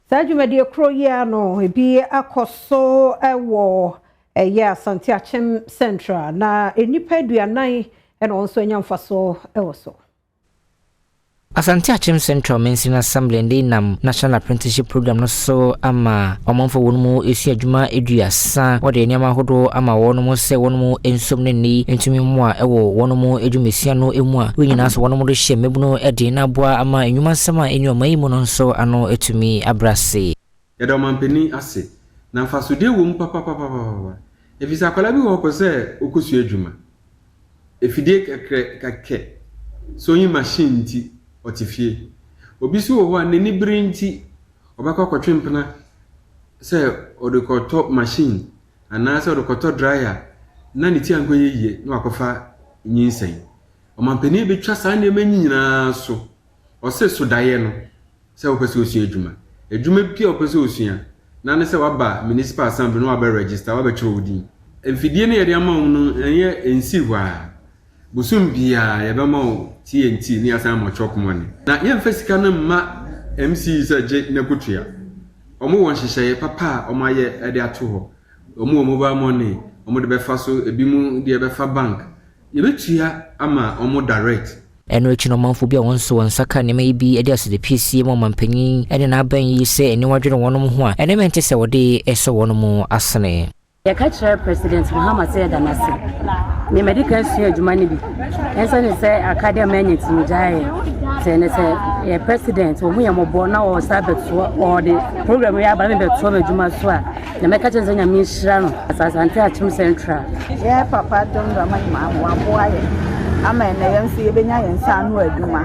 Saa dwumadie koro yi ara no, ebi akɔ so wɔ ɛyɛ Asante Akyem Central na nnipa 40 ɛna wɔn nso anya mfasoɔ wɔ so. Asante Akyem Central Mansin Assembly de nam National Apprenticeship Program no so ama ɔmanfo wɔn mu esua adwuma 30. Wɔde nneɛma ahodoɔ ama wɔn mu sɛ wɔn mu nsom ne nni ntumi mmoa ɛwɔ wɔn mu adwumasua no mu a wɔn nyinaa so wɔn de hyɛ mmabunu de na aboa ama nnwuma nsɛm a ɛni ɔman yi mu no nso ano atumi abrɛ ase. Yɛda ɔmampanin ase na mfasodeɛ wɔ mu papapapapa, ɛfiri sɛ akwadaa bi wɔ hɔ pɛ sɛ ɔkɔsua adwuma, efidie kɛkɛ kɛkɛ sewing machine nti ɔte fie. Obi nso wɔ hɔ a n'ani bere nti ɔbɛkɔ akɔtwe mpena sɛ ɔde kɔtɔ machine anaasɛ ɔde kɔtɔ dryer na ne ti ankɔ yɛ yie na wakɔfa nyinsɛn. Ɔmampanin bɛtwa saa nneɛma yi nyinaa so. Ɔsɛ so daeɛ no sɛ wopɛ sɛ osua adwuma, adwuma bi a wopɛ sɛ osua na ne sɛ waba Municipal Assembly na wabɛ register, wabɛkyerɛ wo din. Mfidie no yɛde ama wo no, ɛnyɛ nsi hɔ a bosom biara yɛbɛma wo T&T ne yɛasan ama chop money, na yɛmfa sika no mma MCE sɛ gye na kotua. Ɔmo wɔ nhyehyɛeɛ papa a ɔmo ayɛ de ato hɔ. Ɔmo wɔ mobile money, ɔmo de bɛfa so, ebi mu deɛ bɛfa bank, yɛbɛtua ama ɔmo direct. Ɛno akyi no, ɔmanfo bi a wɔn nso wɔn nsa ka nneɛma yi bi de asodepiesie ma ɔmanpanyin ne n'aban yi sɛ aniwa dwene wɔn ho a ɛnɛma nte sɛ wɔde ɛsɔ wɔn mu asene. Yɛka kyerɛ President Mahama sɛ yɛda no ase. Memadi kan sua adwuma no bi, ɛnso ne sɛ aka dɛ manya nti megyaeɛ. Sɛ ne sɛ yɛ president ɔhu yɛ mmɔbɔ na ɔsa bɛtoa, ɔde program yi aba na mebɛtoa m'adwuma so a, na mɛka kyerɛ sɛ Nyame nhyira no. Asante Akyem Central. Yɛ papa John Dramani Mahama waboa yɛ ama ɛnɛ yɛn nso yɛbɛnya yɛn nsa ano adwuma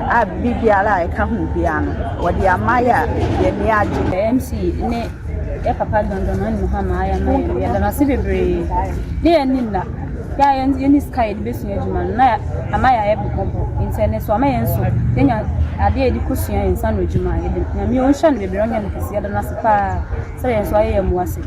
a biribiara a ɛka ho biara no wɔde ama yɛ a yɛni agye. MCE ne yɛ papa John Dramani Mahama ayɛ ama yɛn no, yɛda no ase bebree. Ne yɛn ni nna yɛ a yɛne sika yɛde bɛsua adwuma no na ama yɛayɛ mmɔbɔ, nti ɛnɛ so ama yɛn nso yɛnya adeɛ a yɛde kɔsua yɛn nsa ano adwuma a yɛde. Nyame ɔnhyira no bebree, ɔnyɛ no kɛse. Yɛda no ase paa sɛ yɛn nso ayɛ yɛn mmoa se.